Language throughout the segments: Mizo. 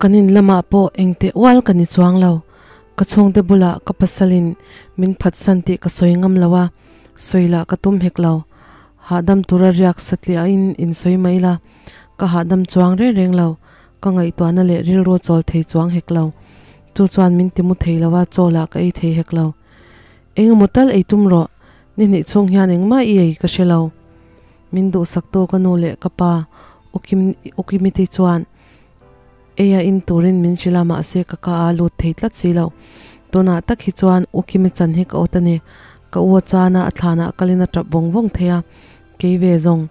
Kan in lamah pawh engteh ual ka ni chuang lo. Ka chhungte bulah ka pasalin min phatsan tih ka sawi ngam lo a, sawi lah ka tum hek lo. Hahdam tura riak satliah in insawi mai la, ka hahdam chuang reng reng lo. Ka ngaihtuahna leh rilru chawl thei chuang hek lo. Chu chuan min ti mu thei lo a, chaw lah ka ei thei hek lo. Engemaw tal ei tum rawh, ni hnih chhung hian engmah i ei ka hre lo. Min duhsaktu ka nu leh ka pa Ukim Ukimiti chuan eia in turin min hrilh a, mahse ka ka a lut thei tlat si lo. Tunah tak hi chuan Ukimi chan hi ka awt a ni. Ka u a chana a thlanah kalin a tap vawng vawng thei a, kei ve zawng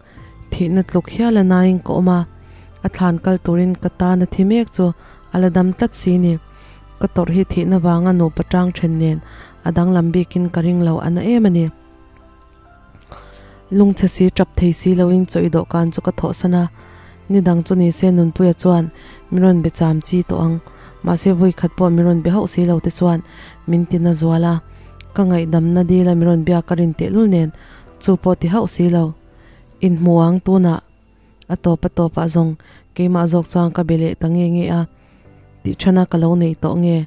thihna tluk hial a nain ka awm a, a thlan kal turin ka tan a thi mek chu a la dam tlat si ni. Ka tawrh hi thihna vanga nupa tang then nen a danglam bikin ka ring lo a na em a ni. Lungchhe si tap thei si loin chaw i dawhkan chu ka thawhsan a, ni dang chu ni se Nunpuia chuan min rawn be cham chi tawh ang, mahse vawi khat pawh min rawn be hauh si lo te chuan min ti na zual a, ka ngaihdamna dila min rawn biak ka rin tehlul nen chu pawh ti hauh si lo. Inhmu ang tunah a tawp a tawpah zawng keimah zawk chuan ka be leh ta nge nge a, tih thana ka lo neih tawh nge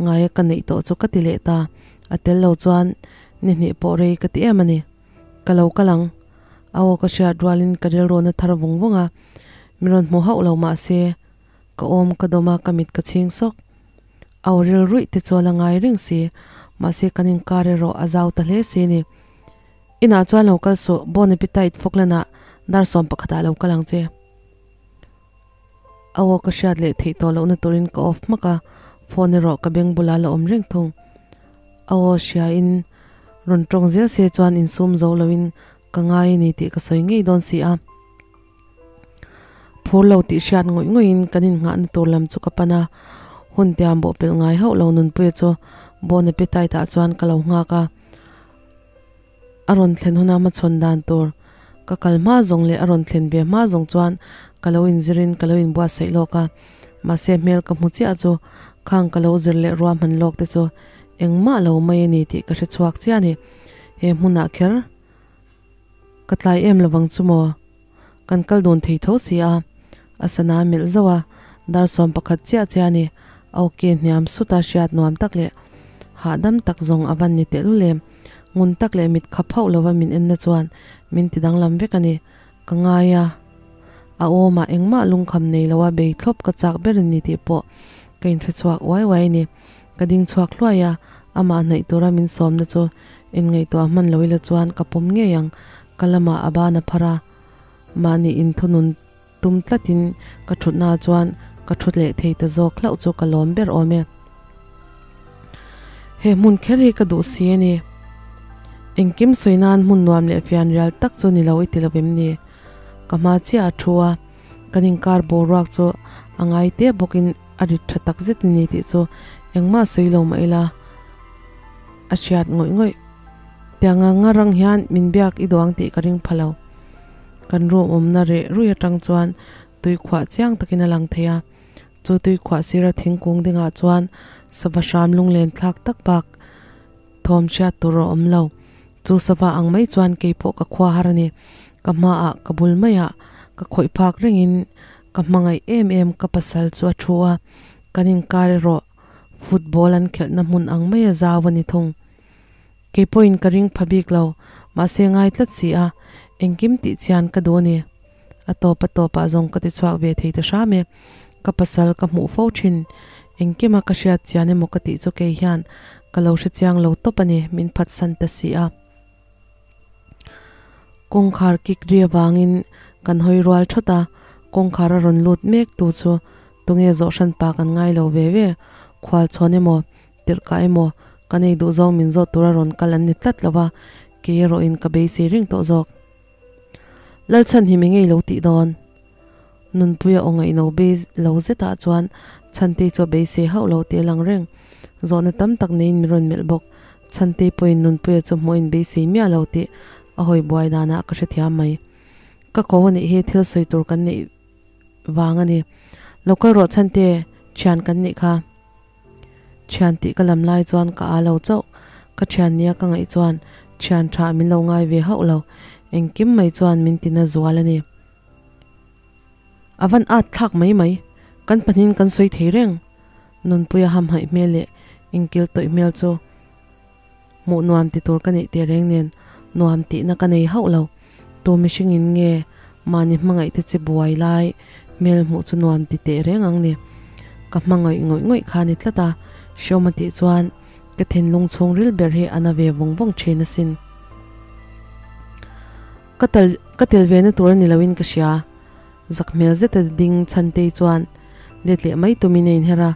ngaia ka neih tawh chu ka ti leh ta, a tel lo chuan ni hnih pawh rei ka ti em a ni. Ka lo kal ang. A aw ka hriat rualin ka rilru na thar vung vung a, min rawn hmu hauh lo mah se ka awm ka dawm a ka mit ka chhing sawk. A aw ril ruih te chu a la ngai reng si, mahse kan inkar erawh a zau ta hle si ni. Inah chuan lo kal suh, Bon Appetite Falkland-ah dar 11 ah lo kal ang che. A aw ka hriat leh theih tawh lohna turin ka off hmak a, phone erawh ka beng bulah la awm reng thung. A aw hriain rawn tawng zel se chuan insum zo loin ka ngai a ni tih ka sawi ngei dawn si a. Phur lo tih hriat ngawih ngawihin kan innghahna tur lam chu ka pan a, hun tiam bawhpelh ngai hauh lo Nunpuia chu Bon Appetite ah chuan ka lo nghak a. A rawn thlen huna hmachhawn dan tur ka kal hma zawng leh a rawn thlen ve hma zawng chuan ka lo inzirin ka lo inbuatsaih lawk a, mahse hmel ka hmu chiah chu khang ka lo zir leh ruahman lawk te chu engmah lo mai a ni tih ka hre chhuak chiah a ni. He hmunah kher ka tlai em lovang chu maw? Kan kal dun thei tho si a, a sana melh zauh a, dar 11 chiah chiah a ni. A awke hniam sut a hriat nuam tak leh hahdam tak zawng a van ni tehlul em. Ngun tak leh mit khap hauh lova min enna chuan min ti danglam vek a ni. Ka ngai a, a awmah engmah lungkham nei loa bei thlawp ka chak ber in ni tih pawh ka inhre chhuak uai uai a ni. Ka ding chhuak hluai a, amah hnaih tura min sawmna chu inngaihtuah hman lo ila chuan ka pawm ngei ang. Ka lamah a ban a phar a, mahni inthunun tum tlatin ka thutna chuan ka thu leh thei ta zawk hlauh chu ka lawm ber awm e. He hmun kher hi ka duh si a ni. Engkim sawi nan hmun nuam leh fian rial tak chu ni lo i ti lovem ni? Ka hma chiah a thu a, kan inkar boruak chu a ngai te bawkin a rit tha tak zet a ni tih chu engmah sawi lo mah ila a hriat ngawih ngawih. Tianga nga rang hian min biak i duang tih ka ring pha lo. Kan room awmna reh rui atang chuan tui khuah chiang takin a lang thei a. Chu tui khuah sira thingkung dingah chuan sava hram lunglen thlak tak bak thawm hriat tur a awm lo. Chu sava ang mai chuan kei pawh ka khua har a ni. Ka hmaah ka bul maiah ka khawih phak rengin ka hmangaih em em ka pasal chu a thu a, kan inkar erawh football an khelhna hmun ang maia zau a ni thung. Kei pawhin ka ring pha bik lo, mahse ngai tlat si a, engkim tih chian ka duh a ni. A tawp a tawpah zawng ka ti chhuak ve thei ta hram e. Ka pasal ka hmuh fo thin, engkima ka hriat chian emaw ka tih chu kei hian ka lo hre chiang lo tawp a ni, min phatsan ta si a. Kawngkhar kik ri avangin kan hawi rual thawt a, kawngkhar a rawn lut mek tu chu tunge zawh hran pa kan ngai lo ve ve, khual chhawn emaw Tirhkah emaw, ka nei duh zawng min zawt tura rawn kal an ni tlat lo va, kei erawhin ka beisei reng tawh zawk. Lalchhan hi mi ngei lo tih dawn. Nunpuia aw ngaihno bei lo zetah chuan Chhantei chu a beisei hauh lo tih a lang reng. Zawhna tam tak neiin min rawn melh bawk. Chhantei pawhin Nunpuia chu hmuh in beisei miah lo tih a hawi buai danah ka hrethiam mai. Ka ko a nih hi thil sawi tur kan neih vang a ni. Lo kal rawh Chhante, thian kan nih kha. Thian tih ka lam lai chuan ka aa lo chauh. Ka thian nia ka ngaih chuan thian tha min lo ngai ve hauh lo. Engkim mai chuan min tina zual a ni. A van at thlak mai mai. Kan pahnihin kan sawi thei reng. Nunpuia hamhaih hmel leh inkil tawih hmel chu hmuh nuam ti tur ka neih teh reng nen nuam tihna ka nei hauh lo. Tu mihring in nge mahni hmangaih te chi buai lai hmel hmuh chu nuam ti teh reng ang ni. Ka hmangaih ngawih ngawih kha ni tlat a, hreawm a tih chuan ka thinlung chhungril ber hi a na ve vawng vawng thin asin. Ka tal ka tel ve na tur a ni loin ka hria. Zak hmel zeta ding Chhantei chuan let leh mai tumin a inher a,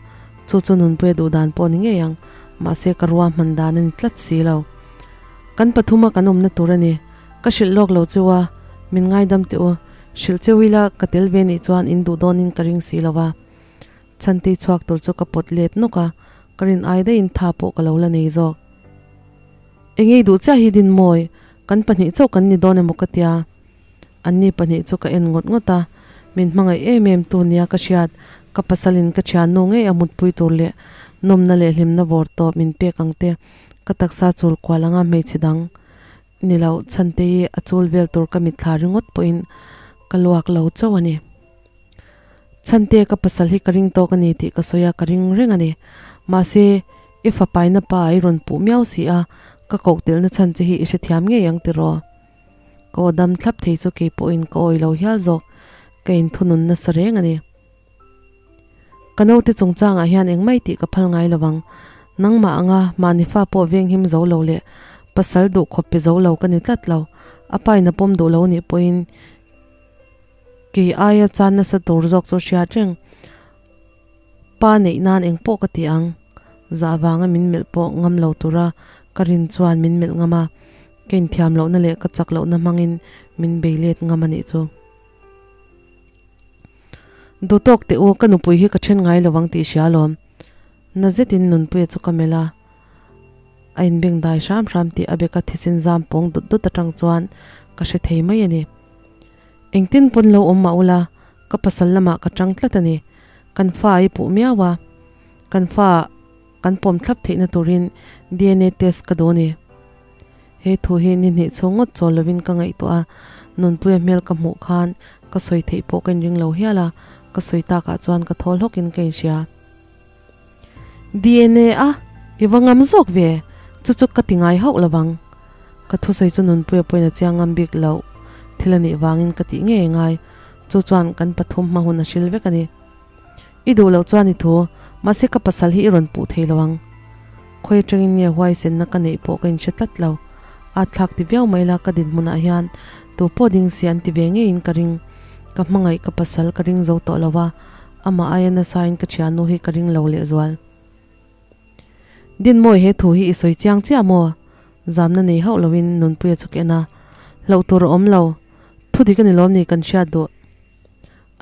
chu chu Nunpuia duh dan pawh a ni ngei ang, mahse ka rua hman dan a ni tlat si lo. Kan pathuma kan awmna tur a ni, ka hrilh lawk lo cheu a, min ngaidam teh u, hrilh cheu ila ka tel ve nih chuan in duh dawnin ka ring si lo va. Chhantei chhuak tur chu ka pawt let nawk a, ka rin ai daihin tha pawh ka lo la nei zawk. Engei duh chiah hi Dinmawi, kan pahnih chauh kan ni dawn emaw ka tia. Anni pahnih chu ka en ngawt ngawt a, min hmangaih em em tu nia ka hriat, ka pasalin ka thiannu ngei a mutpui tur leh nawmna leh hlimna vawr tawp min pek ang te, ka taksa chul kual anga hmeichhe dang ni lo chhante hi a chul vel tur ka mitthla ringawt pawhin ka luak lo chauh a ni. Chhante ka pasal hi ka ring tawk a ni tih ka sawi a, ka ring reng a ni. Mahse, i fapaina pa i rawn puh miau si a, ka koh telna chhan che hi i hrethiam ngei ang tiraw? Ka aw dam thlap thei chu kei pawhin ka awi lo hial zawk, ka inthunun nasa reng a ni. Ka naute chungchangah hian engmai tih ka phal ngai lo vang, nangmah anga mahni fa pawh venghim zo lo leh pasal duh khawp pe zo lo ka ni tlat lo, a pa in a pawm duh lo nih pawhin kei aia chan nasa tur zawk chu hriat reng. Pa neih nan engpawh ka ti ang, zah vanga min melh pawh ngam lo tura ka rin chuan min melh ngam a, ka inthiam lohna leh ka chak lohna hmangin min bei let ngam a nih chu. Duhtawk teh u, ka nupui hi ka then ngai lo ang tih hria alawm. Na zetin Nunpuia chu ka melh a, a inbeng dai hram hram tih a beka thisen zam pawng dut dut atang chuan ka hre thei mai a ni. Engtin pawn lo awm mah ula, Ka pasal lamah ka tang tlat a ni. Kan fa i puh miau a, kan fa kan pawm thlap theihna turin DNA test ka duh a ni. He thu hi ni hnih chhung ngawt chawl lovin ka ngaihtuah a, Nunpuia hmel ka hmuh khan ka sawi theih pawh ka inring lo hial a, ka sawi takah chuan ka thawl hawkin ka inhria. DNA a i va ngam zawk ve, chu chu ka ti ngai hauh lovang. Ka thusawi chu Nunpuia pawhin a chiang ngam bik loh thil a nih vangin ka tih ngei ngai, chu chuan kan pathum hma hun a hril vek a ni. I duh loh chuan i thu, mahse ka pasal hi i rawn puh thei lo ang. Khawi atangin nge huaisenna ka neih pawh ka inhre tlat lo. At thlak ti viau mai la ka dinhmunah hian tu pawh ding si an ti ve ngeiin ka ring. Ka hmangaih ka pasal ka ring zo tawh lo a, Amah aia nasain ka thiannu hi ka ring lo lehzual. Dinmawi he thu hi i sawi chiang chiah maw? Zamna nei hauh loin Nunpuia chu ka en a, Hlauh tur a awm lo. Thu dik a ni lawm ni kan hriat duh.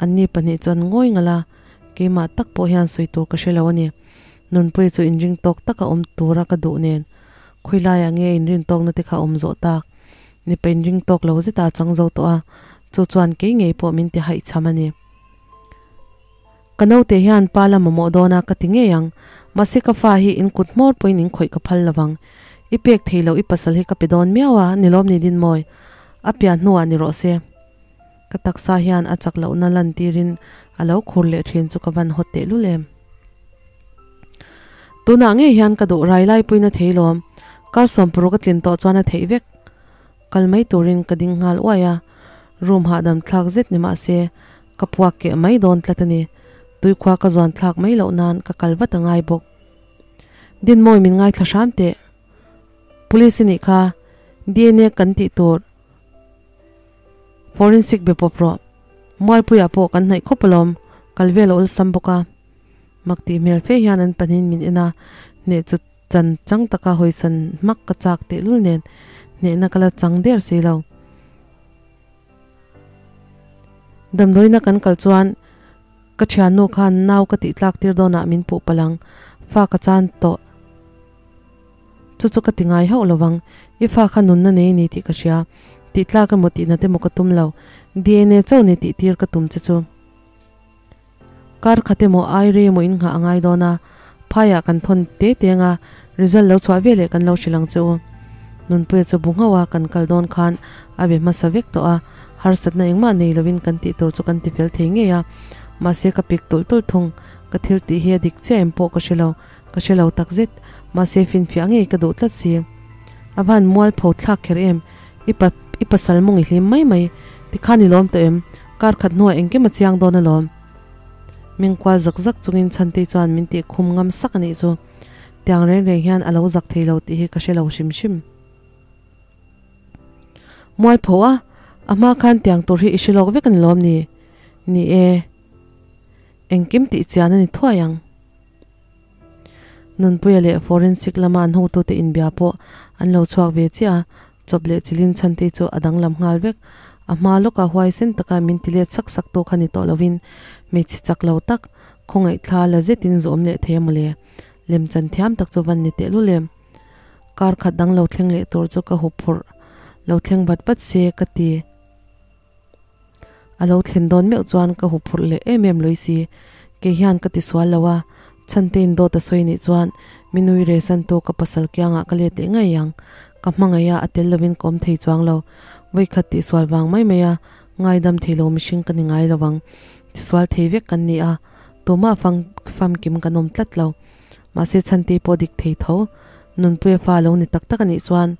Anni pahnih chuan ngawi ngal a, keimah tak pawh hian sawi tur ka hre lo a ni. Nunpuia chu inring tawk taka awm tura ka duh nen khawilaiah nge inrin tawkna te kha a awm zawh tak. Mipa inring tawk lo zeta a chang zo tawh a, chu chuan kei ngei pawh min ti haihchham a ni. Ka naute hian pa la mamawh dawn a ka ti ngei ang, mahse ka fa hi in kut hmawr pawhin in khawih ka phal lo vang. I pek thei loh i pasal hi ka pe dawn miau a, ni lawm ni Dinmawi? A pian hnuah ni rawh se. Ka taksa hian a chak lohna lantirin a lo khur leh thin chu ka van hawt tehlul em. Tunah ngei hian ka duh rai lai puiin a thei lawm, kar sawmpuruk a tlin tawh chuan a theih vek. Kal mai turin ka ding nghal uai a, room hahdam thlak zet ni mah se ka puak keh mai dawn tlat a ni. Tuikhua ka zuan thlak mai loh nan ka kal vat a ngai bawk. Dinmawi min ngaithla hram teh. Police i nih kha DNA kan tih tur forensic be pawp rawh. Mualpuiah pawh kan hnaih khawp alawm, kal vel a awlsam bawk a. Mak tih hmel fe hian an pahnihin min en a, hneh chu Chan chang taka hawisan hmak ka chak tehlul nen hnehna ka la chang der si lo. Damdawiina kan kal chuan ka thiannu khan nau ka tih tlak tir dawnah min puh palh ang, fa ka chan tawh. Chu chu ka ti ngai hauh lo vang, i fa kha nunna nei ni tih ka hria, tih tlak emaw tih nat emaw ka tum lo, DNA chauh ni tih tir ka tum che chu. Kar khat emaw ai rei emaw in nghah a ngai dawn a, phaiah kan thawn te te anga result lo chhuah veleh kan lo hrilh ang che u. Nunpuia chu bu nghauh a, kan kal dawn khan a be hmasa vek tawh a, harsatna engmah nei lovin kan tih tur chu kan ti fel thei ngei a, Mahse ka pik tulh tulh thung. Ka thil tih hi a dik chiah em pawh ka hre lo, ka hre lo takzet. Mahse finfiah ngei ka duh tlat si. A van mual pho thlak kher em? I pa i pasal mawng i hlim mai mai. Tikhan i lawm tawh em? Kar khat hnuah engkim a chiang dawn alawm. Ming kual zak zak chungin Chhantei chuan min tih khum ngam sak a nih chu. Tiang reng reng hian a lo zak thei lo tih hi ka hre lo hrim hrim. Mual pho a, a hma khan tiang tur hi i hre lawk vek a ni lawm ni? Ni e. Engkim tih chian a ni thuai ang. Nunpuia leh forensic lama an hotute inbia pawh an lo chhuak ve chiah a, chawp leh chilin chhante chu a danglam nghal vek. A hma lawka huaisen taka min ti let sak sak tu kha ni tawh lovin hmeichhe chak lo tak, khawngaih thla la zetin zawm leh thei a mawle. Lemchan thiam tak chu van ni tehlul em. Kar khat dang lo thleng leh tur chu ka hup phurh lo thleng vat vat se ka ti. A lo thlen dawn meuh chuan ka hu phurh leh em em lui si. Kei hian ka ti sual lo a, Chhantein dawt a sawi nih chuan mi nui re san tu ka pasal kiangah ka let leh ngei ang. Ka hmangaih a, a tel lovin ka awm thei chuang lo. Vawikhat tihsual vang mai mai a, ngaidam thei lo mihring ka ni ngai lo ang. Tisual thei vek kan ni a, tumah fang famkim kan awm tlat lo. Mahse Chhantei pawh dik thei tho. Nunpuia fa lo ni tak tak a nih chuan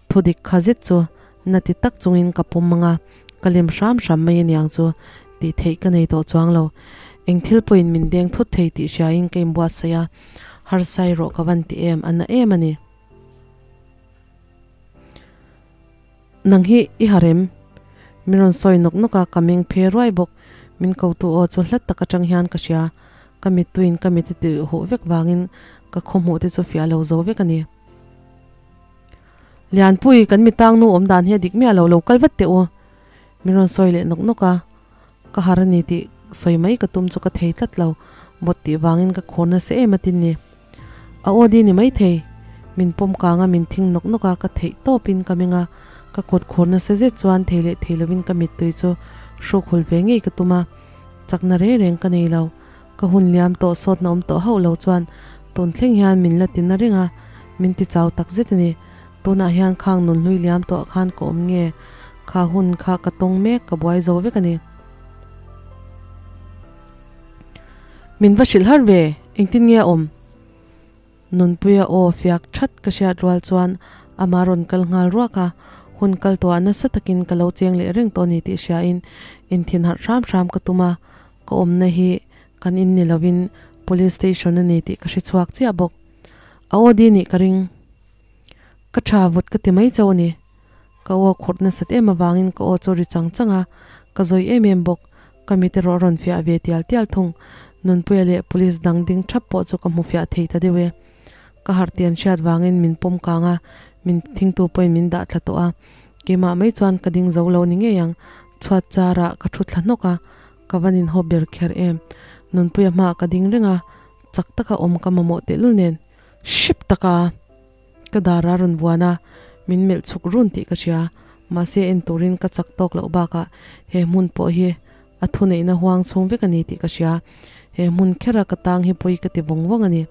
thu dik kha zet chu Na ti tak chungin ka pawm ang a, ka lem hram hram mai aniang chu tih theih ka nei tawh chuang lo. Eng thil pawhin min deng thut thei tih hriain ka inbuatsaih a, harsai rawh ka van ti em, a na em a ni. Nang hi i har em? Min rawn sawi nawk nawk a, ka meng phe ruai bawk. Min kotu aw chu hlat tak atang hian ka hria. Ka mittuin ka mit i tih huh vek vangin ka khawhmuh te chu fiah lo zo vek a ni. Lianpui, kan mi tangnu awm dan hi a dik miah lo, lo kal vat teh u. Min rawn sawi leh nawk nawk a, ka har a ni tih sawi mai ka tum chu ka thei tlat lo, bawt tih vangin ka khur nasa em a tin ni. A aw di ni maithei, min pawm kang a min thing nawk nawk a, ka theih tawpin ka meng a, ka kut khur nasa zet chuan thei leh thei lovin ka mittui chu hruk hul ve ngei ka tum a, chakna reng reng ka nei lo. Ka hun liam tawh sawtna awm tawh hauh lo chuan tun thleng hian min la ti na reng a, min ti chau tak zet a ni. Tunah hian khang nun hlui liam tawh khan ka awm nge? Kha hun kha ka tawng mek, ka buai zo vek a ni. Min va hrilh har ve, engtin nge a awm? Nunpuia aw fiak that ka hriat rual chuan amah rawn kal nghal ruak a, hun kal tawhah nasa takin ka lo cheng leh reng tawh a ni tih hriain inthin harh hram hram ka tum a, ka awmna hi kan in ni lovin Police Station a ni tih ka hre chhuak chiah bawk. A aw di nih ka ring. Ka tha vut ka ti mai chauh a ni. Ka aw khurh nasat em avangin ka aw chu ri chang chang a, ka zawi em em bawk. Ka mit erawh a rawn fiah ve tial tial thung. Nunpuia leh police dang ding thap pawh chu ka hmu fiah thei ta deuh e. Ka harh tih an hriat vangin min pawm kang a, min thingtu pawhin min dah thla tawh a. Keimah mai chuan ka ding zo lo ni ngei ang. Chhuat charah ka thu thla hnawk a, ka van inhaw ber kher em. Nunpuia hmaah ka ding reng a, chak taka awm ka mamawh tehlul nen. Hrep taka! Ka dar a rawn vuan a, min melh chhuk run tih ka hria. Mahse en turin ka chak tawk loh bakah he hmun pawh hi a thuneihna huang chhung vek a ni tih ka hria. He hmun khera ka tang hi pawi ka ti vawng vawng a ni.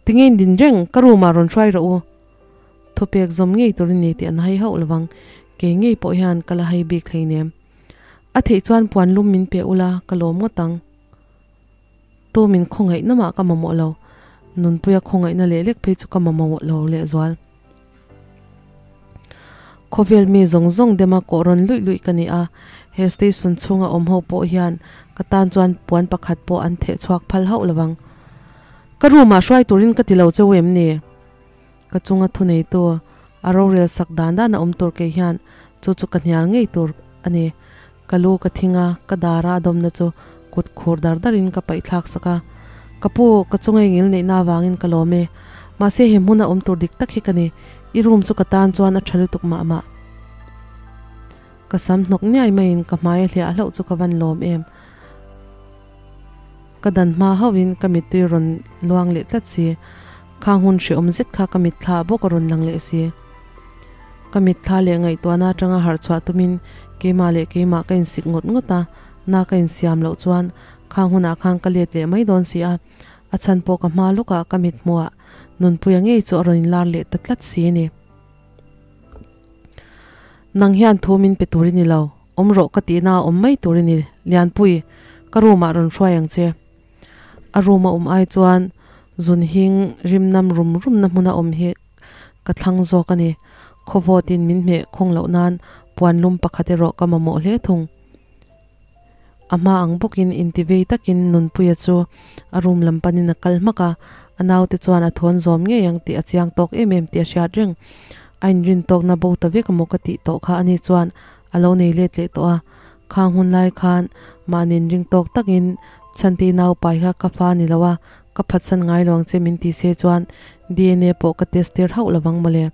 Tinge in din reng, ka room ah rawn hruai rawh u. Thupek zawm ngei turin ni tih an hai hauh lovang, kei ngei pawh hian ka la hai bik hleinem. A theih chuan puan lum min pe ula ka lawm ngawt ang. Tu min khawngaihna mah ka mamawh lo, Nunpuia khawngaihna leh lek phei chu ka mamawh lo lehzual. Khawvel mi zawng zawng dema kawh rawn luih luih ka ni a, he station chhunga awm ho pawh hian ka tan chuan puan pakhat pawh an theh chhuak phal hauh lo vang. Ka room ah hruai turin ka ti lo cheu em ni? Ka chunga thuneitu a rorel sak dan dan a awm tur kei hian chu chu ka hnial ngei tur a ni. Ka lu ka thing a, ka dara a dawmna chu kut khur dar darin ka paih thlak sak a. Ka pu, ka chunga i ngil neihna avangin ka lawm e. Mahse he hmuna awm tur dik tak hi ka ni. I room chu ka tan chuan a tha lutuk mah mah. Ka sam hnawk niai maiin ka hmai a hliah hlauh chu ka van lawm em. Ka dan hma hauhin ka mittui rawn luang leh tlat si. Khang hun hreawm zet kha ka mitthla bawk a rawn lang leh si. Ka mitthla leh ngaihtuahna atanga harh chhuah tumin keimah leh keimah ka insik ngawt ngawt a, na ka insiam loh chuan khang hunah khan ka let leh mai dawn si a, a chhan pawh ka hma lawkah ka mithmuhah Nunpuia ngei chu a rawn inlar leh ta tlat si a ni. Nang hian thu min pe tur i ni lo, awm rawh ka tihna a awm mai tur i ni, Lianpui. Ka room ah rawn hruai ang che. A room a awm ai chuan zun hing rim nam rum rum na hmuna awm hi ka thlang zawk a ni. Khawvawt in min hmeh khawng loh nan puan lum pakhat erawh ka mamawh hle thung. A hma ang bawkin intivei takin Nunpuia chu a room lam panin a kal hmak a, a naute chuan a thawn zawm ngei ang tih a chiang tawk em em tih a hriat reng. A inrin tawkna bo ta vek amaw ka tih tawh kha ani chuan a lo nei let leh tawh a, khang hun lai khan mahni inring tawk takin Chhanti naupai kha ka fa ni lo a, ka phatsan ngai lo ang che min ti se chuan DNA pawh ka test tir hauh lovang mawle.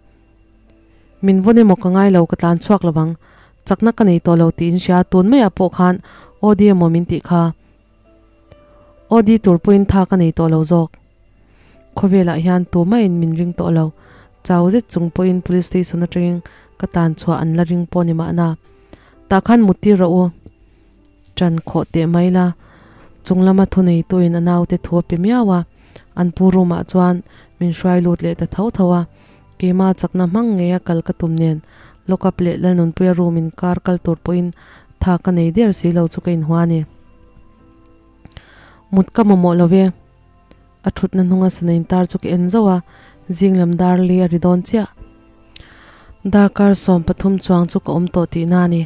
Min vawn emaw ka ngai lo ka tlan chhuak lovang, chakna ka nei tawh lo tiin hria tun maiah pawh khan OD emaw min tih kha. OD tur pawhin tha ka nei tawh lo zawk. Khawvelah hian tumahin min ring tawh lo, chau zet chung pawhin police station atangin ka tlan chhuah an la ring pawh ni mahna. Tah khan mut tir rawh u. Ṭan khawh teh mai la. Chung lama thuneituin a naute thu a pe miau a, an pu room ah chuan min hruai lut leh ta tho tho a. Keimah chakna hmang ngei a kal ka tum nen lock up leh Lalnunpuia room in kar kal tur pawhin tha ka nei der si lo chu ka inhua a ni. Mut ka mamawh lo ve. A thutna hnunga sana intar chu ka en zauh a, zing lam dar li a ri dawn chiah. Darkar 13 chuang chu ka awm tawh tihna a ni.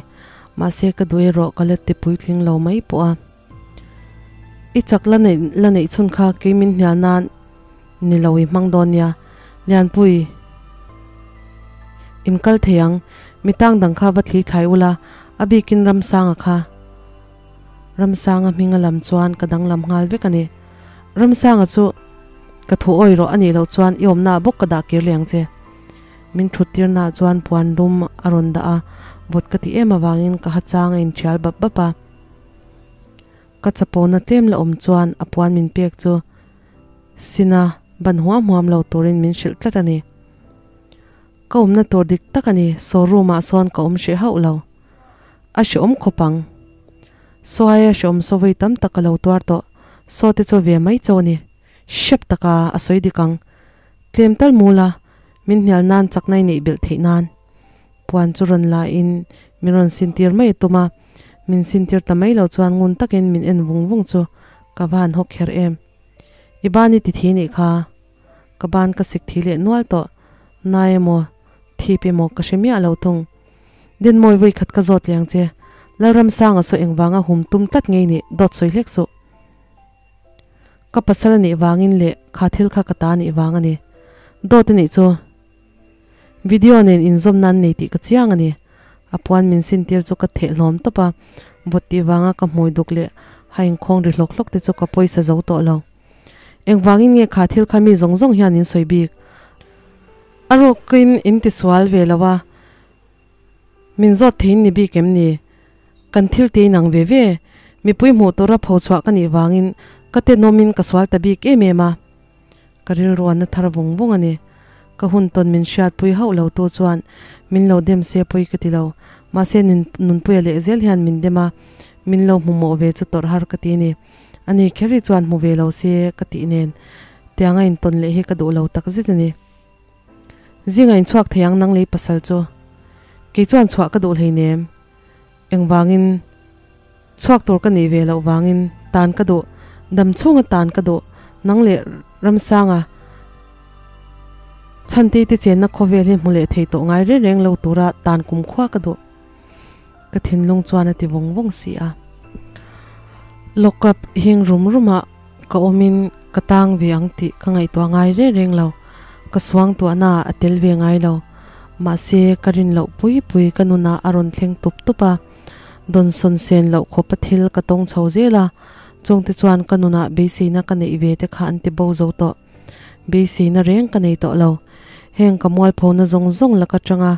Mahse ka duh erawh ka la ti puitling lo mai pawh a. I chak la neih la neih chhun kha kei min hnial nan ni lo i hmang dawn nia. Lianpui, in kal thei ang, mi tang dang kha va thli thlai ula, a bikin Ramsanga kha. Ramsanga hming a lam chuan ka danglam nghal vek a ni. Ramsanga chu ka thu awi rawh a nih loh chuan i awmnaah bawk ka dah kir leh ang che. Min thut tirnaah chuan puan lum a rawn dah a, vawt ka ti em avangin ka ha chang a inthial bap bap a. Ka chapona tlem la awm chuan a puan min pek chu sina ban huam huam lo turin min hrilh tlat a ni. Ka awmna tur dik tak a ni, saw room ah sawn ka awm hreh hauh lo. A hrehawm khawp ang. Saw aia hrehawm saw vawi tam tak ka lo tuar tawh, saw te chu ve mai cho a ni. Hrep taka a sawi dik ang. Tlem tal mul a, min hnial nan chakna i neih belh theih nan. Puan chu rawn la in min rawn sintir mai a tum a, min sintir ta mai lo chuan ngun takin min en vung vung chu ka va han hawk kher em. I ban i ti thi nih kha. Ka ban ka sik thi leh nual tawh. Nai emaw, thip emaw ka hre miah lo thung. Dinmawi vawi khat ka zawt leh ang che. Lalramsanga saw engvanga hum tum tlat ngei nih dawt sawi hlek suh. Ka pasal a nih vangin leh kha thil kha ka ta a nih vang a ni. Dawt a nih chu. Video nen inzawm nan nei tih ka chiang a ni. A puan min sintir chu ka theh hlawm tawp a, vawt tih vanga ka hmui duk leh ha inkhawng ri hlawk hlawk te chu ka pawisa zo tawh lo. Engvangin nge kha thil kha mi zawng zawng hian in sawi bik? A rukin in tisual ve lo a, min zawt theiin ni bik em ni? Kan thil te inang ve ve, mipui hmuh tura pho chhuah ka nih vangin ka tenawmin ka sual ta bik em em a. Ka rilru a na thar vung vung a ni. Ka hun tawn min hriatpui hauh lo tu chuan min lo dem se pui ka ti lo. Mahse Nunpuia leh zel hian min dem a, min lo hmu mawh ve chu tawrh har ka ti ni. Ani kher hi chuan hmu ve lo se ka tih nen tianga intawn leh hi ka duh lo tak zet a ni. Zinga inchhuak thei ang nang lei pasal chu. Kei chuan chhuah ka duh hleinem. Engvangin chhuak tur ka nih ve loh vangin tan ka duh, dam chhunga tan ka duh, nang leh Ramsanga chhantei te chenna khawvel hi hmu leh thei tawh ngai reng reng lo tura tan kumkhua ka duh. Ka thinlung chuan a ti vawng vawng si a. Lock up hing rum rumah ka awmin ka tang ve ang tih ka ngaihtuah ngai reng reng lo. Ka suangtuahna ah a tel ve ngai lo. Mahse, ka rin loh pui pui ka nunah a rawn thleng tup tup a. Dawnsawn sen loh khawpa thil ka tawng chho zel a. Chungte chuan ka nunah beiseina ka neih ve te kha an ti bo zo tawh. Beiseina reng ka nei tawh lo. Heng ka mualphona zawng zawng lak atanga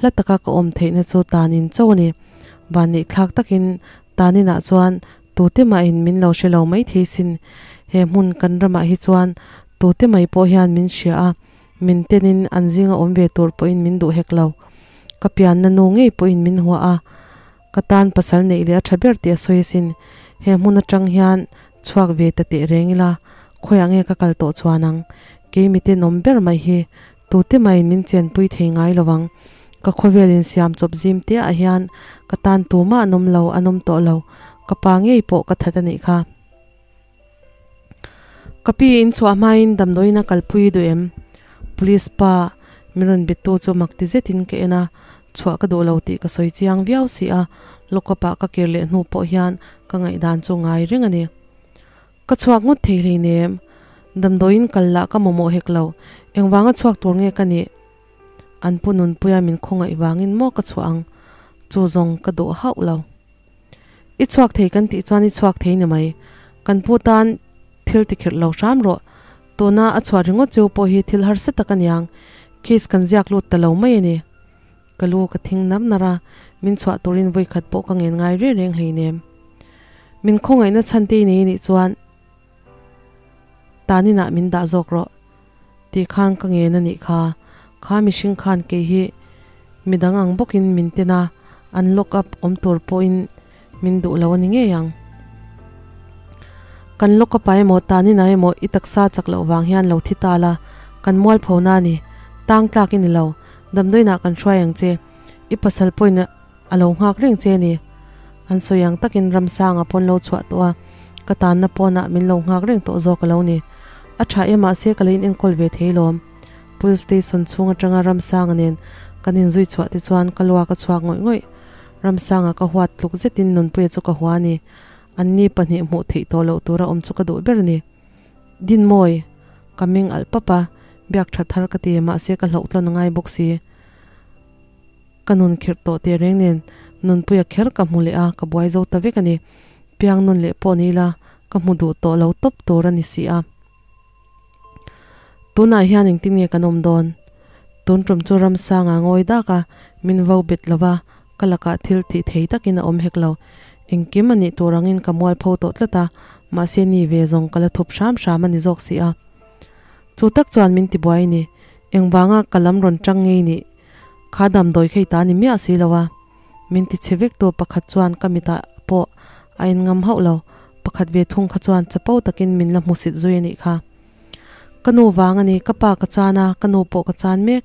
hla taka ka awm theihna chu tanin chauh a ni. Vanneih thlak takin taninah chuan tute mahin min lo hre lo mai thei sin. He hmun kan ramah hi chuan tute mai pawh hian min hria a, min tenin an zinga awm ve tur pawhin min duh hek lo. Ka pianna nu ngei pawhin min hua a, ka tan pasal neih leh a tha ber tih a sawi asin. He hmun atang hian Chhuak ve ta teh reng ila, khawiah nge ka kal tawh chuan ang? Kei mite nawm ber mai hi tute maiin min chenpui thei ngai lo ang. Ka khawvel insiam chawp zim te ah hian ka tan tumah an awm lo, an awm tawh lo. Ka pa ngei pawh ka that a nih kha. Ka pi in chhuah hmain damdawiin a kalpui duh em? Police pa min rawn bettu chu mak ti zetin ka en a, chhuah ka duh lo tih ka sawi chiang viau si a, lockup ah ka kir leh hnu pawh hian ka ngaihdan chu ngai reng a ni. Ka chhuak ngawt thei hleinem, damdawiin kal lah ka mamawh hek lo, engvanga chhuak tur nge ka nih? An pu nunpuia min khawngaih vangin maw ka chhuah ang? Chu zawng ka duh hauh lo. I chhuak thei kan tih chuan i chhuak thei ni mai. Kan pu tan thil ti khirh lo hram rawh. Tuna a chhuah ringawt cheu pawh hi thil harsa tak a niang. Case kan ziak lut ta lo mai a ni. Ka lu ka thing nar nar a, min chhuah turin vawi khat pawh ka ngen ngai reng reng hleinem. Min khawngaihna chhan te i nei anih chuan taninah min dah zawk rawh. Tih khan ka ngen a nih kha. Kha mihring khan kei hi midang ang bawkin min ten a, an lock up awm tur pawhin min duh lo a ni ngei ang. Kan lock up ah emaw tanin ah emaw i taksa chak loh vang hian lo thi ta la, kan mualpho na a ni. Tang tlak i ni lo. Damdawiinah kan hruai ang che. I pasal pawhin a lo nghak reng che a ni. An sawi ang takin Ramsanga pawn lo chhuah tawh a, ka tanna pawnah min lo nghak reng tawh zawk a lo ni. A tha em mahse ka la in enkawl ve thei lawm. Police station chhung atanga Ramsanga nen kan inzui chhuah te chuan ka luak a chhuak ngawih ngawih. Ramsanga ka huat tluk zetin Nunpuia chu ka hua a ni. Anni pahnih hmuh theih tawh loh tura awm chu ka duh ber a ni. Dinmawi! Ka meng alh pap a, biak tha thar ka ti mahse ka hlauhtlawn a ngai bawk si. Ka nun khirh tawh teh reng nen Nunpuia kher ka hmu leh a, ka buai zo ta vek a ni. Piang nun leh pawh ni ila ka hmu duh tawh lo tawp tur a ni si a. Tunah hian engtin nge kan awm dawn? Tun tum chu Ramsanga ngawi dak a, min vo bet lo va, ka lakah thil tih thei takin a awm hek lo. Engkim a nih tur angin ka mualpho tawh tlat a, mahse ni ve zawng ka la thup hram hram a ni zawk si a. Chu tak chuan min tibuai a ni. Engvanga ka lam rawn tang ngei nih? Kha damdawi kha i ta ni miah si lo a, min ti chhe vek tu pakhat chuan ka mitah pawh a en ngam hauh lo, pakhat ve thung kha chuan chapo takin min la hmusit zui a nih kha. Ka nu vang a ni, ka pa ka chan a, ka nu pawh ka chan mek.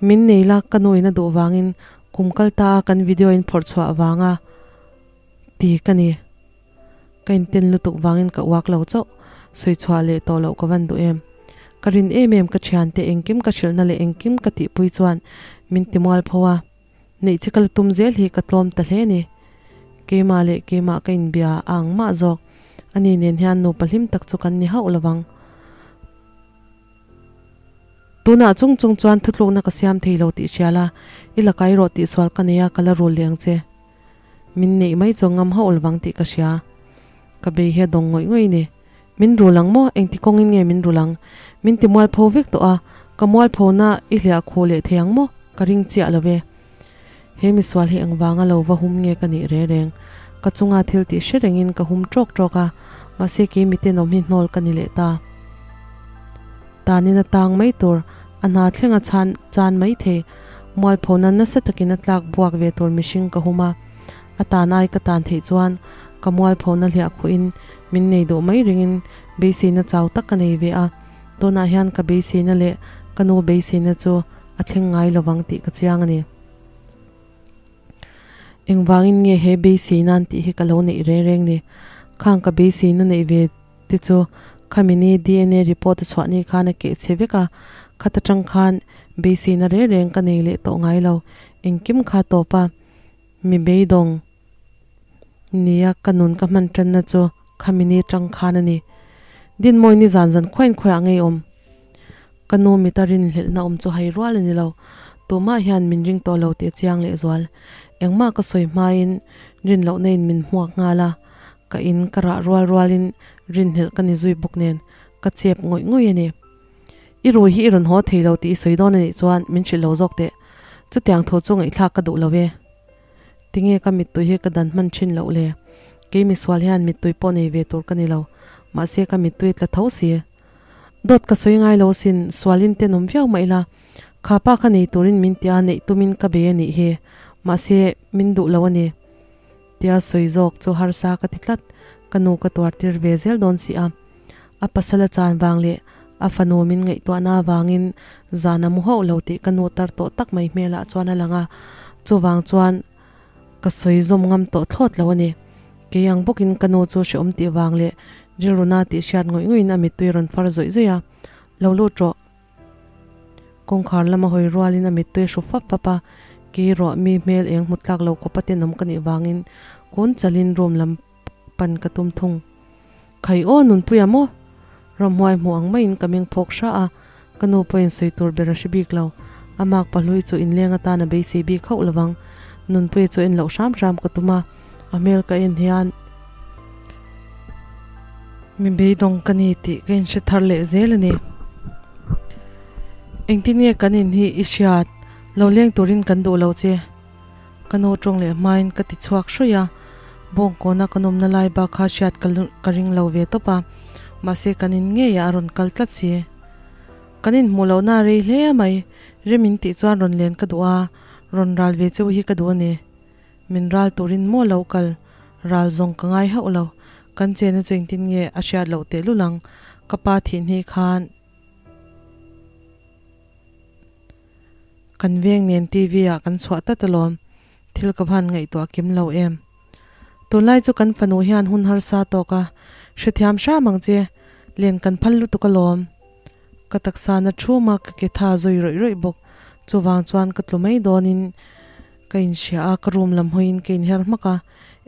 Min nei la ka nu in a duh vangin kum kal ta a kan video in phawrh chhuah vanga ti ka ni. Ka inten lutuk vangin ka uak lo chauh, sawi chhuah leh tawh loh ka van duh em. Ka rin em em ka thiante engkim ka hrilhna leh engkim ka tihpui chuan min ti mual pho a, neih chi ka la tum zel hi ka tlawm ta hle ni. Keimah leh keimah ka inbia a ang mah zawk, ani nen hian nupa hlim tak chu kan ni hauh lovang. Tunah chung chung chuan thutlukna ka siam thei lo tih hria la, i la kai rawh tih sual ka nei a ka la rul leh ang che. Min neih mai chu ngam hauh lovang tih ka hria. Ka bei hi a dawng ngawih ngawih ni. Min rul ang maw? Engti kawngin nge min rul ang? Min ti mualpho vek tawh a, ka mualphona i hliah khuh leh thei ang maw? Ka ring chiah lo ve. He misual hi engvanga lo va hum nge ka nih re reng? Ka chunga thil tih hre rengin ka hum tawk tawk a, mahse kei miten awm hi hnawl ka ni leh ta. Tanin a tang mai tur, a hna thlenga chhan chan mai thei. Mualphona nasa takin a tlak buak ve tur mihring ka hum a, a tan ai ka tan theih chuan ka mualphona hliah khuhin min nei duh mai ringin beiseina chau tak ka nei ve a, tunah hian ka beiseina leh ka nu beiseina chu a thleng ngai lovang tih ka chiang a ni. Engvangin nge he beiseina an tih hi ka lo neih reng reng ni? Khang ka beiseina neih ve te chu khami ni DNA report a chhuah ni khan a keh chhe vek a, khat atang khan beiseina reng reng ka nei leh tawh ngai lo. Engkim kha tawp a, mi beidawng nia ka nun ka hman tanna chu khami ni atang khan a ni. Dinmawi ni zan zan khuain khuaiah ngei awm. Ka nu mita rinhlelhna awm chu hai rual a ni lo. Tumah hian min ring tawh lo tih a chiang lehzual. Engmah ka sawi hmain rinlohna in min hmuak nghal a, ka in ka rah rual rualin rinhlelh ka ni zui bawk nen ka chep ngawih ngawih a ni. I rui hi i rawn haw thei lo tih i sawi dawn a nih chuan min hrilh lo zawk teh. Chutiang thu chu ngaihthlak ka duh lo e. Tinge ka mittui hi ka dan hman thin loh le? Kei misual hian mittui pawh nei ve tur ka ni lo. Mahse ka mittui tla tho si. Dawt ka sawi ngai lo sin, sualin tenawm viau mah ila, kha pa kha nei turin min tia neih tumin ka bei a nih hi, mahse min duh lo a ni. Tia sawi zawk chu harsa ka ti tlat, ka nu ka tuar tir ve zel dawn si a. A pasal a chan vang leh a fanu min ngaihtuahna avangin zan a mu hauh lo tih ka nu tar tawh tak mai hmelah chuan a lang a, chuvang chuan ka sawi zawm ngam tawh thlawt lo a ni. Kei ang bawkin ka nu chu hreawm tih vang leh rilru na tih hriat ngawih ngawih in a mittui a rawn far zawih zawih a, Lo lut rawh. Kawngkhar lama hawi rualin a mittui a hru fap fap a, kei ruah mi hmel eng hmu tlak lo kawpa tenawm ka nih vangin kun chalin room lam pan ka tum thung. Khai aw Nunpuia maw? Ramhuai hmu ang maiin ka meng phawk hra a, ka nu pawhin sawi tur ber a hre bik lo. A mak pahlui chu inleng atan a beisei bik hauh lovang. Nunpuia chu en loh hram hram ka tum a, a hmel ka en hian mi beidawng ka ni tih ka inhre thar leh zel a ni. Engtin nge kan in hi i hriat? Lo leng turin kan duh lo che. Ka nu tawng leh hmain ka ti chhuak hruih a, bawngkawna ka nawmna lai bak kha hriat ka ring lo ve tawp a, mahse kan in ngeiah a rawn kal tlat si. Kan inhmuh lohna a rei hle mai, rem in tih chuan rawn len ka duh a, rawn ral ve cheu hi ka duh a ni. Min ral turin maw lo kal, ral zawng ka ngai hauh lo, kan chena chu engtin nge a hriat loh tehlul ang, ka pa thihni khan. Kan veng nen TV ah kan chhuah tlat alawm, thil ka van ngaihtuah kim lo em. Tunlai chu kan fanu hian hun harsa tawk a, hrethiam hram ang che, len kan phal lutuk alawm. Ka taksa na thum a, ka ke tha zui rawih rawih bawk, chuvang chuan ka tlu mai dawnin ka inhria a, ka room lam hawiin ka inher hmak a,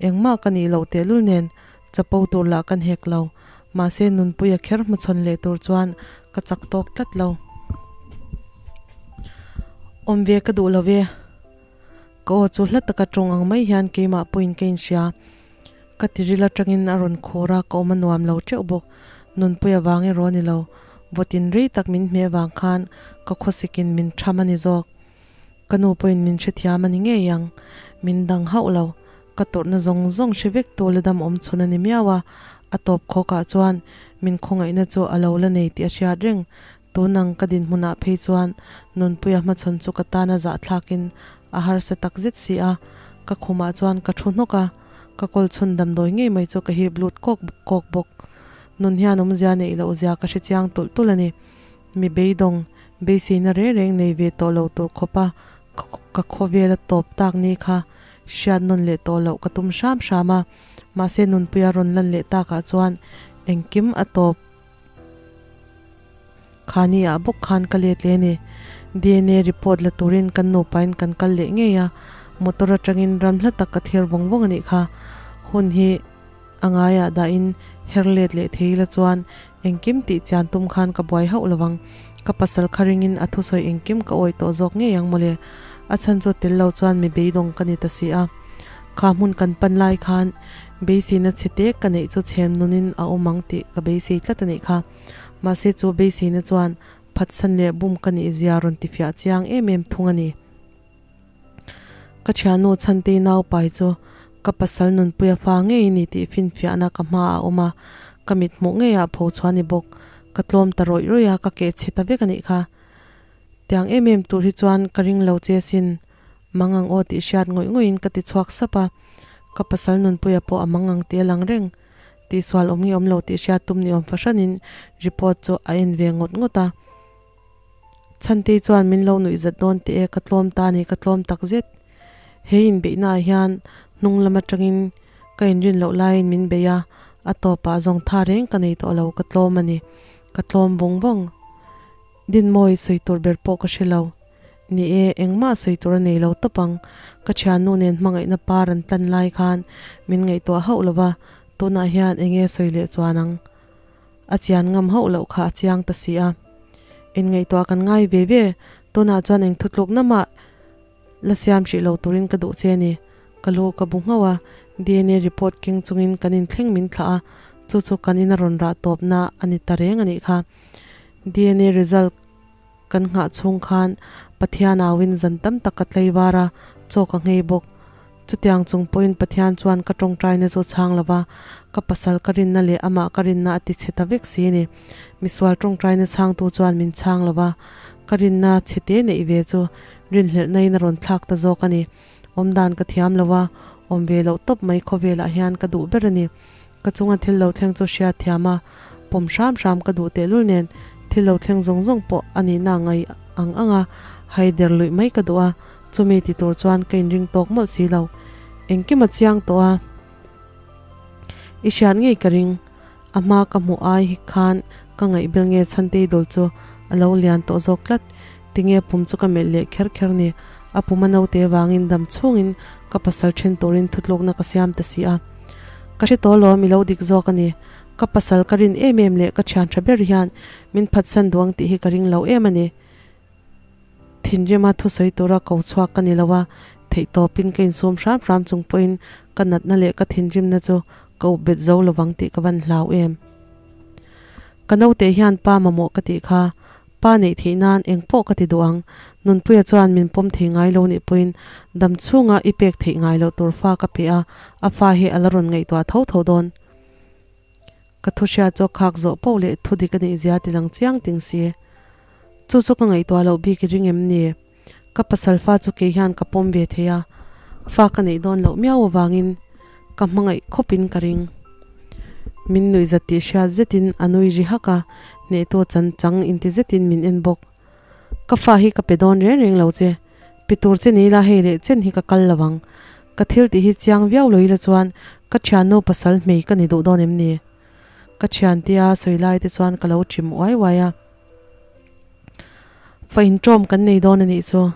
engmah ka nih loh tehlul nen chapo tur lah kan hek lo, mahse nunpuia kher hmachhawn leh tur chuan ka chak tawk tlat lo. Awm ve ka duh lo ve. Ka aw chu hla taka tawng ang mai hian keimah pawhin ka inhria. Ka tiril atangin a rawn khur a, ka awm a nuam lo teuh bawk. Nunpuia vang erawh a ni lo. Vawtin rei tak min hmeh vang khan ka khawsikin min tham a ni zawk. Ka nu pawhin min hrethiam a ni ngei ang. Min dang hauh lo. Ka tawrhna zawng zawng hre vek tu la dam awm chhun a ni miau a, a tawp khawkah chuan min khawngaihna chu a lo la nei tih a hriat reng. Tunang ka dinhmunah phei chuan Nunpuia hmachhawn chu ka tana zahthlakin a harsa takzet si a, ka khumah chuan ka thu hnawk a, ka kawl chhun damdawi ngei mai chu ka hip lut kawk kawk bawk. Nun hian awmzia neih loh zia ka hre chiang tulh tulh a ni. Mi beidawng, beiseina reng reng nei ve tawh lo tur khawpa ka khawvel a tawp tak ni kha hriat nawn leh tawh loh ka tum hram hram a, mahse nunpuia rawn lan leh takah chuan engkim a tawp. Khani ah bawk khan ka let leh a ni. DNA report la turin kan nupain kan kal leh ngei a, motor atangin ram hla tak ka thlir vawng vawng a nih kha. Hun hi a ngaiah dahin her let leh thei ila chuan Engkim tih chian tum khan ka buai hauh lovang. Ka pasal kha ringin a thusawi engkim ka awih tawh zawk ngei ang mawle. A chhan chu tel lo chuan mi beidawng ka ni ta si a. Kha hmun kan pan lai khan beiseina chhe tek ka neih chu chhem nunin a awm ang tih ka beisei tlat a nih kha. Mahse chu beiseina chuan phatsan leh bum ka nih zia rawn tifiah chiang em em thung a ni. Ka thiannu Chhantei naupai chu ka pasal nunpuia fa ngei ni tih finfiahna ka hma a awm a, ka mit hmuh ngeiah pho chhuah a ni bawk. Ka tlawm ta rawih rawih a, ka keh chhe ta vek a nih kha. Tiang em em tur hi chuan ka ring lo che sin, mang ang aw tih hriat ngawih ngawihin ka ti chhuak sap a, ka pasal nunpuia pawh a mang ang tih a lang reng. Tihsual awm nge awm lo tih hriat tum ni awm fahranin report chu a en ve ngawt ngawt a. Chhantei chuan min lo nuih zat dawn teh e, ka tlawm ta ni, ka tlawm tak zet. He inbeihna ah hian hnung lam atangin ka inrin loh laiin min bei a, a tawpah zawng tha reng ka nei tawh lo, ka tlawm a ni, ka tlawm vawng vawng. Dinmawi sawi tur ber pawh ka hre lo. Ni e, engmah sawi tur a nei lo tawp ang, ka thiannu nen hmangaihna par an tlan lai khan min ngaihtuah hauh lo va, tunah hian enge sawi leh chuan ang? A chian ngam hauh loh kha a chiang ta si a. Inngaihtuah kan ngai ve ve, tunah chuan eng thutlukna mah la siam hrih lo turin ka duh che a ni. Ka lu ka bu nghauh a, DNA report keng chungin kan inthleng min thlah a, chu chu kan ina rawn rah tawpna a ni ta reng a nih kha. DNA result kan nghah chhung khan Pathian auin zan tam tak ka tlei var a, chaw ka nghei bawk. Chutiang chung pawhin Pathian chuan ka tawngtaina chu chhang lo va, ka pasal ka rinna leh amah ka rinna a ti chhe ta vek si ni. Misual tawngtaina chhangtu chuan min chhang lo va, ka rinna chhe te neih ve chu rinhlelhnain a rawn thlak ta zawk a ni. Awmdan ka thiam lo a, awm ve loh tawp mai khawvelah hian ka duh ber a ni. Ka chunga thil lo thleng chu hriat thiam a, pawm hram hram ka duh tehlul nen thil lo thleng zawng zawng pawh a nihna ngai ang ang a, hai der luih mai ka duh a, chumi ti tur chuan ka inring tawk mawlh si lo. Engkim a chiang tawh a. I hriat ngei ka ring. A hma ka hmuh ai hi khan ka ngaihbel nge Chhantei dul chu a lo lian tawh zawk tlat. Tinge pum chu ka melh leh kher kher ni. A pum a naute vangin dam chhungin ka pasal then turin thutlukna ka siam ta si a. Ka hre tawh lawm i lo dik zawk a ni. Ka pasal ka rin em em leh ka thian tha ber hian min phatsan duh ang tih hi ka ring lo em a ni. Thinrima thusawi tura ko chhuak ka ni lo a, theihtawpin ka insum hram hram chung pawhin ka natna leh ka thinrimna chu ka up bet zo lovang tih ka van hlau em. Ka naute hian pa mamawh ka tih kha, pa neih theih nan eng pawh ka ti duh ang, Nunpuia chuan min pawm thei ngai lo nih pawhin dam chhunga i pek theih ngai loh tur fa ka pe a, a fa hi a la rawn ngaihtuah tho tho dawn. Ka thu hriat chu a khak zawh poh leh thu dik a nih zia ti lang chiang ting si. Chu chu ka ngaihtuah loh bik i ring em ni? Ka pasal fa chu kei hian ka pawm ve thei a, fa ka neih dawn loh miau avangin ka hmangaih khawpin ka ring. Min nuih zat tih hriat zetin a nui ri hak a, hnehtu chan chang inti zetin min en bawk. Ka fa hi ka pe dawn reng reng lo che, pe tur che ni ila hei leh chen hi ka kal lo ang. Ka thil tih hi chiang viau lo ila chuan ka thiannu pasal hmei ka ni duh dawn em ni? Ka thian tia sawi lai te chuan ka lo chim uai uai a. Fa intawm kan nei dawn a nih chu.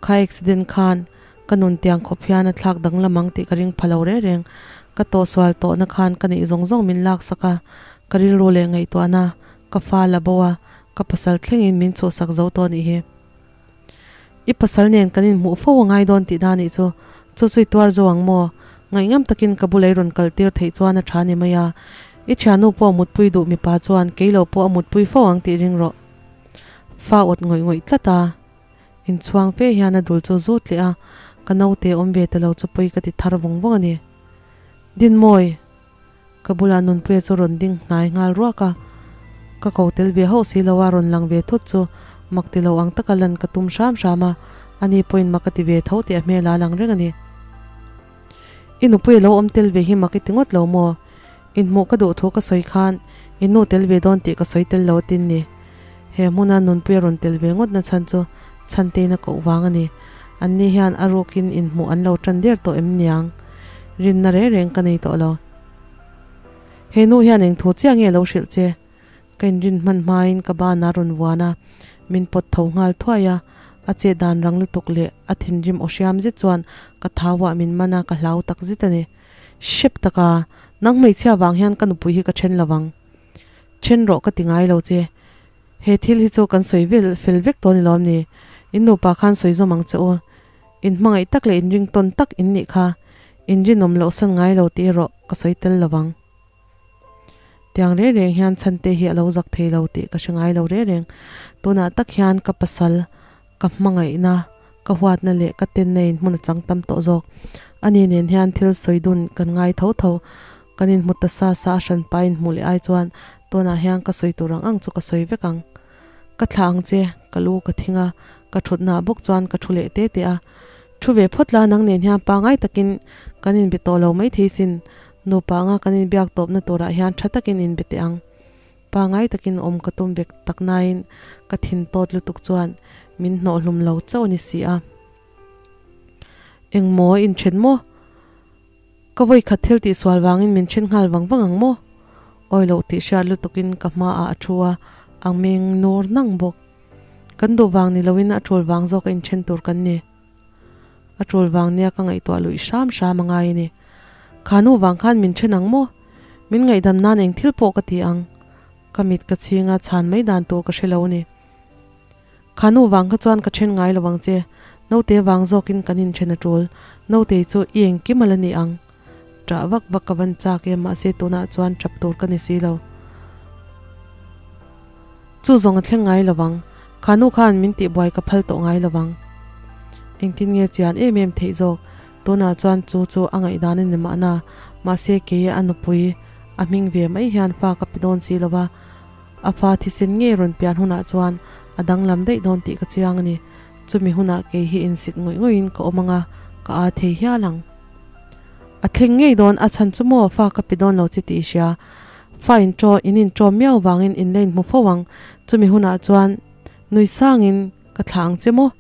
Kha accident khan ka nun tiang khawp hian a thlak danglam ang tih ka ring pha lo reng reng. Ka tawhsual tawhna khan ka neih zawng zawng min laksak a, ka rilru leh ngaihtuahna ka fa la bo a, ka pasal thlengin min chhuhsak zo tawh nih hi. I pasal nen kan inhmuh fo a ngai dawn tihna nih chu, chu chu i tuar zo ang maw? Ngaihngam takin ka bulei rawn kal tir theih chuan a tha ni mai a, i thiannu pawh a mutpui duh mipa chuan kei lo pawh a mutpui fo ang tih ring rawh. Fa awt ngawih ngawih tlat a, inchhuang fe hian a dul chu zut leh a, ka naute awm ve ta lo chu pawi ka ti thar vawng vawng a ni. Dinmawi! Ka bulah Nunpuia chu rawn ding hnai nghal ruak a, ka ko tel ve hauh si lo a, rawn lang ve thut chu mak ti lo ang taka lan ka tum hram hram a, ani pawhin mak a ti ve tho tih a hmel a lang reng a ni. I Nupuia lo awm tel ve hi mak i ti ngawt lo maw? Inhmuh ka duh thu ka sawi khan i nu tel ve dawn tih ka sawi tel lo atin ni. He hmuna Nunpuia rawn tel ve ngawt na chhan chu Chhantein a koh vang a ni. Anni hian a rukin inhmuh an lo tan der tawh em niang? Rinna reng reng ka nei tawh lo. He nu hian eng thu chiah nge a lo hrilh che? Ka inrin hman hmain ka ban a rawn vuan a, min pawt tho nghal thuai a. A chet dan rang lutuk leh a thinrim aw hriam zet chuan ka thauah min man a, ka hlau tak zet a ni. Hrep taka, nang hmeichhia vang hian ka nupui hi ka then lo vang. Then rawh ka ti ngai lo che. He thil hi chu kan sawi vel fel vek tawh a ni lawm ni? In nupa khan sawi zawm ang che u. In hmangaih tak leh in ringtawn tak in nih kha. In rinawm loh san ngai lo tih erawh ka sawi tel lo vang. Tiang reng reng hian chhante hi a lo zak thei lo tih ka hre ngai lo reng reng. Tunah tak hian ka pasal, ka hmangaihna, ka huatna leh ka tenna in hmun a chang tam tawh zawk. Ani nen hian thil sawi dun kan ngai tho tho. Kan inhmu ta sa sa a hranpa inhmuh leh ai chuan tunah hian ka sawi tur ang ang chu ka sawi vek ang. Ka thlah ang che, ka lu ka thing a, ka thutna bawk chuan ka thu leh te te a. Thu ve phawt la nang nen hian pangai takin kan inbe tawh lo maithei sin, nupa anga kan inbiak tawpna turah hian tha takin inbe teh ang. Pangai takin awm ka tum vek tak nain ka thin tawt lutuk chuan min hnawh hlum lo chauh a ni si a. Engmaw inthen maw? Ka vawi khat thil tih sual vangin min then nghal vang vang ang maw? Awi loh tih hriat lutukin ka hmaah a thu a, a meng nur nang bawk. Kan duh vang ni loin a tul vang zawk a inthen tur kan ni. A tul vang nia ka ngaihtuah luih hram hram a ngai a ni. Kha nu vang khan min then ang maw? Min ngaihdam nan eng thil pawh ka ti ang. Ka mit ka chhing a, chhan mai dan tur ka hre lo a ni. Kha nu vang kha chuan ka then ngai lo ang che. Naute vang zawkin kan inthen a tul. Nautei chu i engkim a la ni ang. Ṭah vak vak ka van chak e, mahse tunah chuan ṭap tur ka ni si lo. Chu zawng a thleng ngai lo vang. Kha nu khan min tihbuai ka phal tawh ngai lo vang. Engtin nge chian em em theih zawk? Tunah chuan chu chu a ngaihdan a ni mahna, mahse kei a nupui a hming ve mai hian fa ka pe dawn si lo va. A fa thisen ngei rawn pian hunah chuan a danglam daih dawn tih ka chiang a ni. Chumi hunah kei hi insit ngawih ngawihin ka awm ang a, ka aa thei hial ang. A thleng ngei dawn, a chhan chu maw fa ka pe dawn lo che tih i hria. Fa in ṭaw, in inṭawm miau vangin in la inhmu fo ang. Chumi hunah chuan nui sangin ka thlah ang che maw?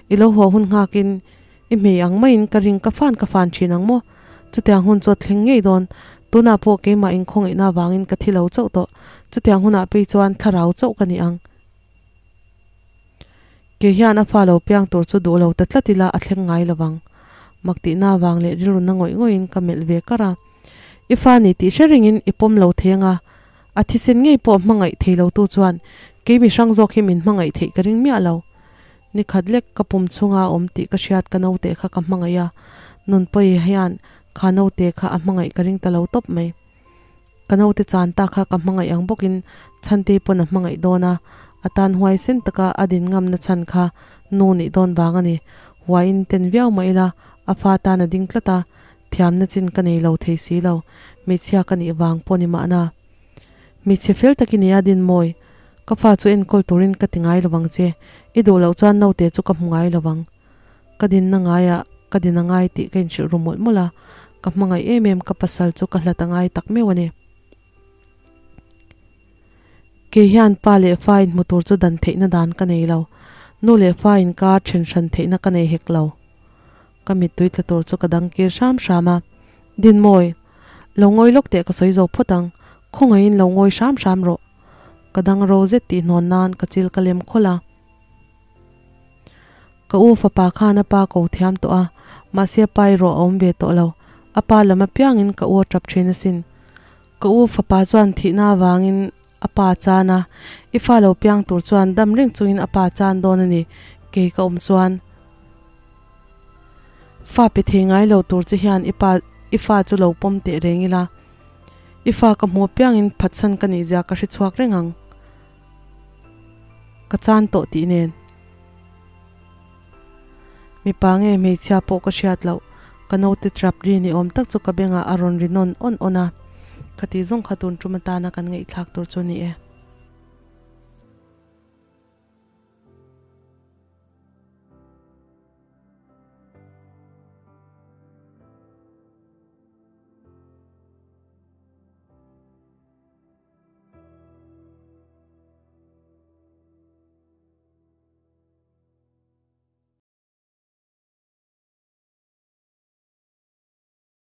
I lo haw hun nghakin i hmei ang maiin ka ring ka fan ka fan ṭhin ang maw? Chutiang hun chu a thleng ngei dawn. Tunah pawh keimah inkhawngaihna avangin ka thi lo chauh tawh, chutiang hunah phei chuan thlarau chauh ka ni ang. Kei hian a fa lo piang tur chu duh lo ta tlat ila a thleng ngai lovang. Mak tihna avang leh rilruna ngawih ngawihin ka melh ve kar a. I fa ni tih hre ringin i pawm lo thei anga, a thisen ngei pawh hmangaih thei lo tu chuan kei mi hrang zawk hi min hmangaih theih ka ring miah lo. Ni khat lek ka pum chhunga a awm tih ka hriat ka naute kha ka hmangaih a, Nunpuii hian kha naute kha a hmangaih ka ring ta lo tawp mai. Ka naute chan ta kha ka hmangaih ang bawkin Chhantei pawn a hmangaih dawn a, a tan huaisen taka a din ngamna chhan kha nu nih dawn vang a ni. Huaiin ten viau mah ila a fa tan a ding tlat a, thiamna chin ka nei lo thei si lo, hmeichhia ka nih vang pawh ni mahna. Hmeichhe fel tak i ni a Dinmawi, ka fa chu enkawl turin ka ti ngai lovang che, i duh loh chuan naute chu ka hmu ngai lovang. Ka dinna ngaiah ka din a ngai tih ka inhrilh ru mawlh mawlh a, ka hmangaih em em ka pasal chu ka hlat a ngai tak meuh a ni. Kei hian pa leh fa inhmu tur chu dan theihna dan ka nei lo, nu leh fa inkar then hran theihna ka nei hek lo. Ka mittui tla tur chu ka dang kir hram hram a, Dinmawi, lo ngawi lawk teh ka sawi zo phawt ang, khawngaihin lo ngawi hram hram rawh. Ka dang ro zet tih hnawn nan ka chil ka lem khawlh a. Ka u fapa khan a pa ko thiam tawh a, mahse pa erawh a awm ve tawh lo. A pa lam apiangin ka u a tap thin asin. Ka u fapa chuan thihna avangin a pa chan a, i fa lo piang tur chuan dam reng chungin a pa chan dawn a ni, kei ka awm chuan. Fa pe thei ngai lo tur che hian i pa i fa chu lo pawm teh reng ila, i fa ka hmu apiangin phatsan ka nihzia ka hre chhuak reng ang. Ka chan tawh tih nen. Mipa nge hmeichhia pawh ka hriat loh, ka naute trap ri ni awm tak chu ka bengah a rawn ri nawn awn awn a. Khati zawng kha tun tum atana kan ngaihthlak tur chu a ni e.